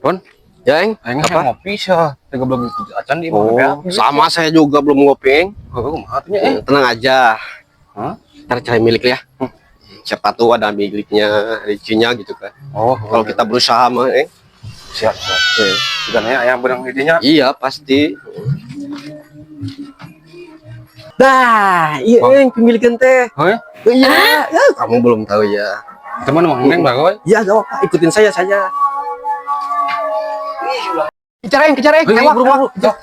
Bon, Ya, Eng. aing Apa? ngopi sih. Tiga belum acan di Oh, sama saya juga belum ngopi, Eng. Heuh, kumaha atuh nya eh? Tenang aja. Hah? Ntar cari milik ya. Siapa tahu ada miliknya, rezekinya gitu kan. Oh, Kalau kita berusaha mah, Eng. Siap, siap. Bukan ya yang benang idenya. Iya, pasti. Dah, iya, Eng, pemilikan teh. Oh ya? Iya, ya, kamu belum tahu ya. Teman emang neng bagoy. Ya, gak apa-apa, ikutin saya saja. Kejar, Eng, kejar, Eng. Hei, Lewat, buru, lewat. buru. Jok.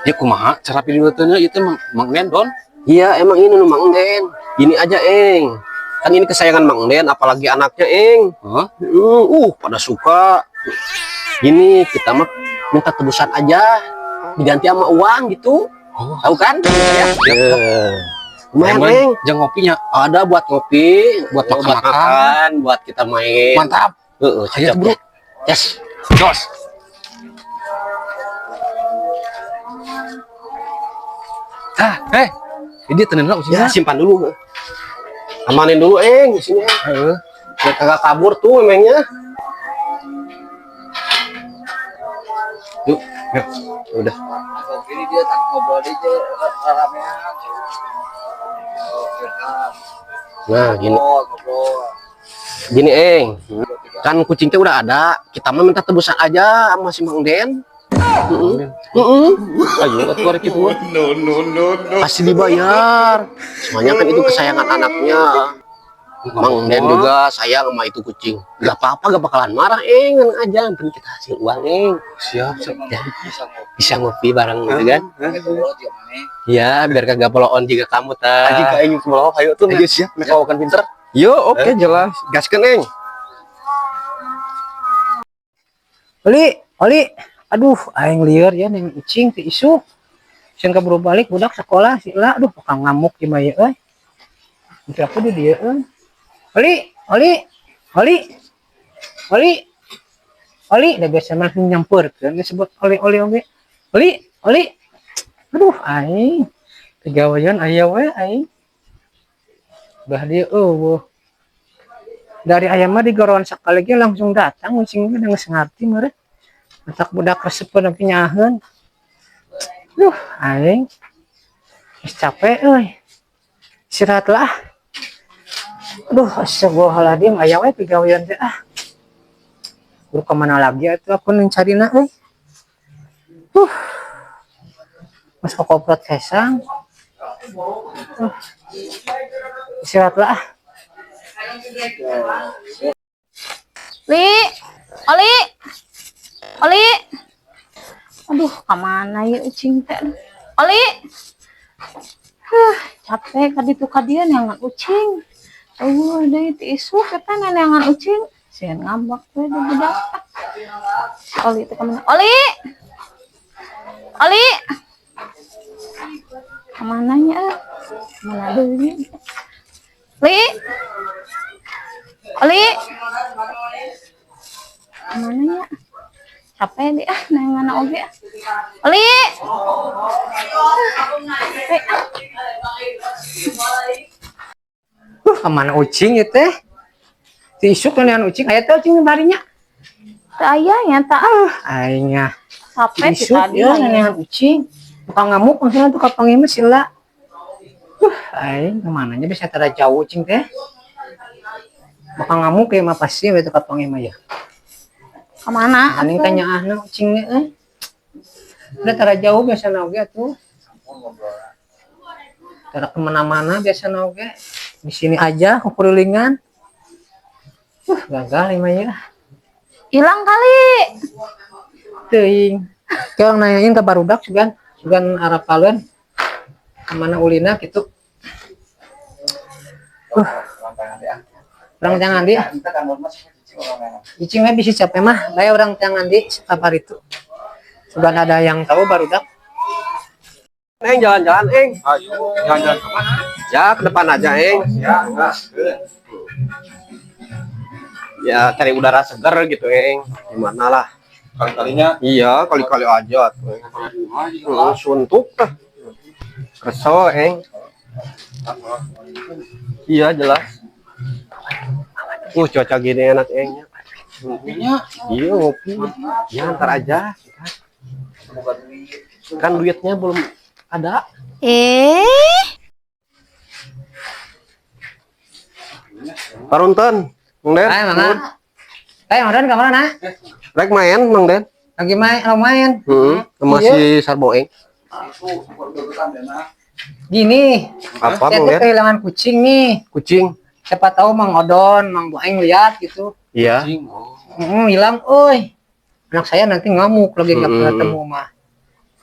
Ya kumaha cara pilih teh nya ieu teh Mang Nen Don. Iya, emang ini nu Mang Den. Gini aja, Eng. Kan ini kesayangan Mang Den, apalagi anaknya, Eng. Hah? Pada suka. Gini, kita mah minta tebusan aja. Diganti sama uang gitu. Oh. Tahu kan? Ya. Lumayan, Eng. Jangan ngopinya. Ada buat ngopi, Buat buat makan-makan. makan, buat kita main. Mantap. Heeh, Ayo, cocok bro. ya. Yes. Jos. Ah, eh. Ini tenan lah Ya, simpan dulu. Amanin dulu, Eng, di sini. Eng. Heeh. Biar kagak kabur tuh memangnya. Yuk, Yuk. Udah. Ini dia tak ngobrol aja ramean. Oh, curhat. Nah, gini. Ngobrol, ngobrol. Gini, Eng. Kan kucingnya udah ada. Kita mah minta tebusan aja sama si Mang Den. Heeh. Heeh. Ayo atuh arek kitu mah. Pasti dibayar. Semuanya kan itu kesayangan anaknya. Mang Den juga sayang sama itu kucing. Gak apa-apa, gak bakalan marah, Eng. Tenang aja, yang penting kita hasil uang, Eng. Siap, siap. Ya, bisa ngopi bareng gitu kan? Ngobrol juga mana? Ya, biar kagak poloon juga kamu, ta. Anjing ka aing kumaha ayo tuh. Ayo siap, mek kan pinter. Yo, oke jelas. Gaskeun, Eng. Oli, Oli, aduh, aing lieur ya neng ucing ti isuk. Sieun kaburu balik budak sekolah si lah, aduh, bakal ngamuk di mah euy. Nanti aku di dieu euy. Oli, Oli, Oli, Oli, Oli, da biasa mah nyamperkeun disebut Oli Oli oge. Oli, Oli, aduh, aing kegawean aya we aing. Bah dieu eueuh. Dari ayam mah digorowan sakali ge langsung datang ucing ge geus ngarti meureun. Matak budak resepeun oge nyaaheun. Duh, aing geus capek euy. Istirahat lah. Aduh, astagfirullahaladzim, aya we pigawean teh ah. Kudu ka mana lagi atuh aku nang carina euy. Mas kokoprot hesang. Istirahat lah ah. Li, Oli, Oli. Aduh, kemana ya ucing teh? Oli. Huh, capek kaditu kadieu neangan ucing. Eueuh deui ti isuk eta neangan ucing. Sieun ngambek we di budak. Si Oli itu kemana? Oli. Oli. Kemana nya? Kemana deui? Li. Oli. Kemana nya? Capek deh ah, neangan oge ah. Oli. Capek ah. Kemana ucing ya teh? Ti isuk neangan ucing, aya teh ucing barinya. Teu aya nya ta ah. Aing nya. Capek ti Isuk tadi ya nanya. neangan ucing. Bakal ngamuk maksudnya tuh kapanggih mah sila. Aing kemana nya bisa tara jauh ucing teh. Bakal ngamuk ya mah pasti we tuh kapanggih mah ya. Kemana? Aing tanya ahna ucingnya euy. Udah tara jauh biasa oge atuh. Tara kemana-mana biasa oge. Di sini aja kukurilingan. Gagal mah ya. Hilang kali. Teuing. Kayak nanyain ke barudak sugan, sugan arapaleun. Kemana ulina gitu. Urang jangan di. Kita kan normal sih cicing orang Cicing mah bisa capek mah, bae urang jangan di kabar itu. Sugan ada yang tahu barudak. Eng, jalan-jalan, Eng. Ayo, jalan-jalan kemana? Ya, ke depan aja, Eng. Ya, Ya, cari udara segar gitu, Eng. Gimana lah. Kali-kalinya Iya, kali-kali aja tuh, Eng. Suntuk lah. Kesel, Eng. Iya, jelas. Cuaca gini enak engnya. Ngopinya. Iya, ngopi. Ya, ntar aja. Semoga duit. Kan duitnya belum ada. Parunten, Mang Den. Hai, Mang. Hai, Mang Don, kemana? Nah? Rek main, Mang Den. Lagi main, lo main. Heeh, sama si Sarboeng. Itu urusan dana. Gini, Apa, saya Mang tuh Den? kehilangan kucing nih. Kucing. Siapa tahu Mang Odon, Mang Boeng lihat gitu. Iya. Kucing. Oh. Hilang, oi. Anak saya nanti ngamuk lagi nggak pernah ketemu mah.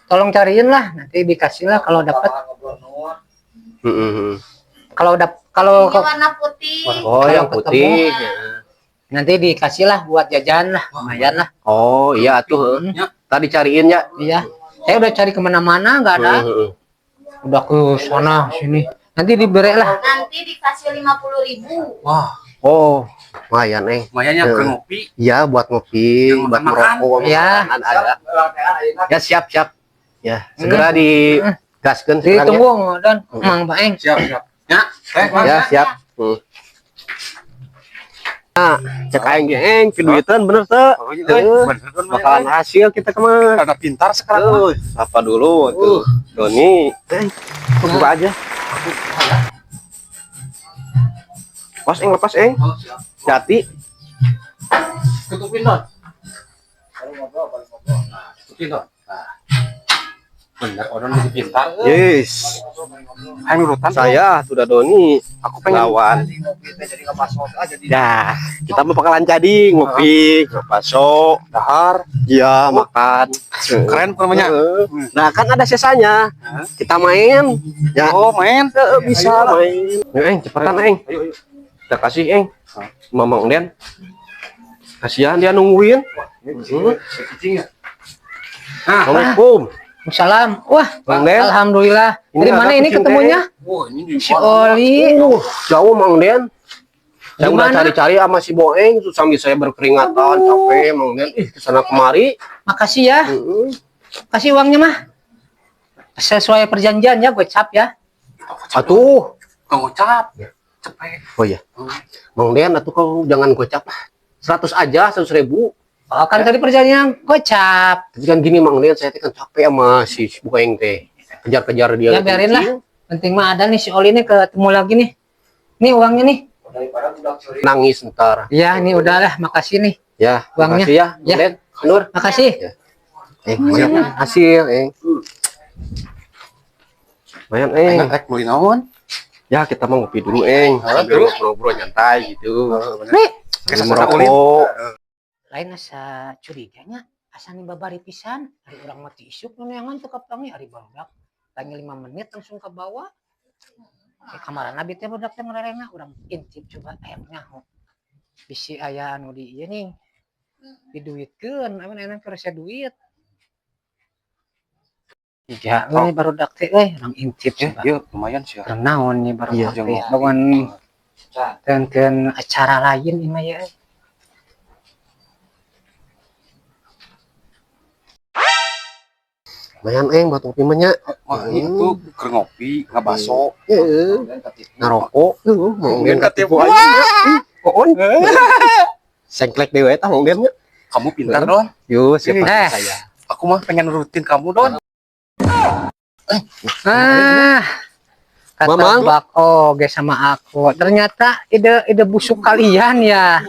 Tolong cariin lah, nanti dikasih lah kalau dapat. Ngobrol Nur. Heeh. Kalau kalau Ini warna putih. Oh, Kalau yang ketemu, putih. Nanti dikasih lah buat jajan lah, lumayan lah. Oh, iya tuh. Ya. Tadi cariin ya. Iya. Saya udah cari kemana-mana nggak ada. Heeh. Udah ke sana sini. Nanti diberi lah. Nanti dikasih 50.000. Wah, Oh, lumayan, eh. lumayan ya Heeh. ke ngopi. Iya, buat ngopi, Yang buat makan-makan. merokok, Iya. makanan ada. Ya, siap, siap. Ya, segera digaskeun sekarang ya. Ditunggu Mang Odon, Mang Boeng. Siap, siap. Ya, teh, Mang. Ya, siap. Nah, cek aing ge eng piduiteun bener teu? Oh, iya, Heuh. bener, bener, Bakalan hasil kita kemana? Karena pintar sekarang. mah. Apa dulu tuh? Doni. Buka aja. Lepas eng, lepas eng. Oh, siap. Jati. Tutupin, Don. Baru ngobrol, baru ngobrol. Nah, tutupin, Don. Nah. Bener, Odon lebih pintar. Yes. Ayo nurutan. Saya sudah Doni. Aku pengen Lawan. Jadi ngopi teh jadi ngepasok ah jadi. Dah, kita mau bakalan jadi ngopi, ngebaso, dahar. iya makan. Keren namanya. Heeh. Nah, kan ada sisanya. Kita main. Ya, Oh, main. Heeh, bisa Ayo lah. main. Ayo, Eng, cepetan, Eng. Ayo, ayo. Kita kasih, Eng. Mamang Den. Kasihan dia nungguin. Kucing ya. Nah, Assalamualaikum. Salam. Wah, Mang Den. alhamdulillah. Ini Dari ada mana ini kucing ketemunya? wah ini di Si Oli. Jauh Mang Den. Saya udah Gimana? cari-cari sama si Boeng, terus sambil saya berkeringatan, capek Mang Den. Ih, kesana kemari. Makasih ya. Heeh. Kasih uangnya mah. Sesuai perjanjian ya, gue cap ya. Atuh. Gak ngocap. Cepet. Oh iya. Mang Den, atuh kau jangan gocap lah. 100 aja, 100.000. Oh, kan tadi perjanjian gocap. Tapi kan gini Mang Den, saya teh kan capek sama si Boeng teh. Kejar-kejar dia. Ya biarin lah. Penting mah ada nih si Oli nih ketemu lagi nih. Nih uangnya nih. Daripada budak curi. Nangis ntar. Ya, ini udahlah, makasih nih. Ya, Uangnya. makasih ya, Mang Ya. Den. Nur. Makasih. Lumayan hasil, Lumayan, Enak rek beli naon? Ya, kita mau ngopi dulu, Eng. Sambil ngobrol-ngobrol nyantai gitu. Nih, Sambil Kayak merokok. lain asa curiganya asa nih babari pisan ari urang mati isuk nu neangan teu kapanggih ari barudak tanya 5 menit langsung ke bawah. Kamaran abi teh budak teh ngererengah urang intip coba aya nyaho. Bisi aya anu di ieu nih. Diduitkeun, amun enak keur rese duit. Tiga, euy barudak teh euy urang intip Ya, coba. ya lumayan sih ya. Urang naon nih barudak Iya, teh. Bangun tengkeun acara lain ieu mah ya. Lumayan, Eng, buat ngopi mah nya. Wah, itu keur ngopi, ngabaso. Heeh. Ngarokok, heuh, Mang Den Katipu katipu aja. Oon. Sengklek dewe eta Mang Den nya. Kamu pintar, Don. Yo, siapa Eh. saya? Aku mah pengen nurutin kamu, Don. Ah, kata Mamang. bak oge sama aku. Ternyata ide busuk kalian ya.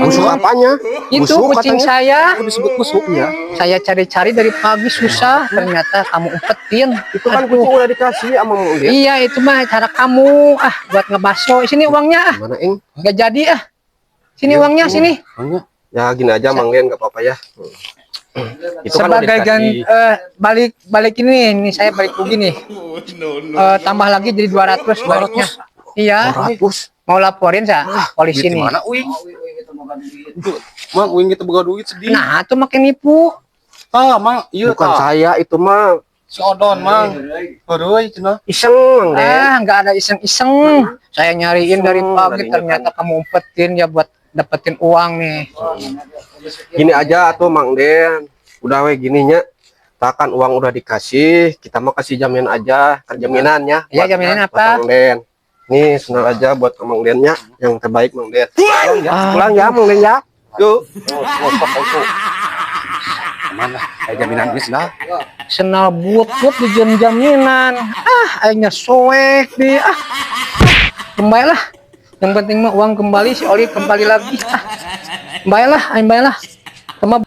Busuk apanya? Itu Busuk kucing katanya. saya. Aku disebut busuk ya. Saya cari-cari dari pagi susah. Ternyata kamu umpetin. Itu kan kucing udah dikasih sama Mang Den. Iya, itu mah cara kamu buat ngebaso. Sini uangnya ah. Gimana, Eng? Gak jadi ah. Sini uangnya sini. Ya gini aja Mang Den, gak apa-apa ya. Itu kan udah Sebagai dikasih. balik balik ini saya balik rugi nih. Tambah lagi jadi 200 baliknya. Iya. 200. Mau laporin saya polisi Duit di nih. mana uing? Oh, uing itu boga duit. Mang uing itu boga duit sedih. Nah, tuh makin nipu. Tah, Mang, iya Bukan tah. saya itu mah Si Odon, Mang. Heureuy cenah. iseng Mang Den. Ah, nggak ada iseng-iseng. Saya nyariin dari Iseng, pagi tadinya ternyata kamu umpetin ya buat dapetin uang nih. Gini aja tuh Mang Den. Udah we gininya. Kan uang udah dikasih, kita mau kasih jaminan aja, kan jaminannya. Iya, jaminan buat apa? Mang Den. Nih, sendal aja buat Mang Dennya, yang terbaik, Mang Den. Pulang ya, pulang ya, Mang Den ya. Yuk. Oh, aman lah, kayak jaminan ini sendal. Sendal butut di jam jaminan. Ah, aingnya soek di ah. Kembali lah. Yang penting mah uang kembali, si Oli kembali lagi. Ah. Kembali lah, aing bayar lah. Sama.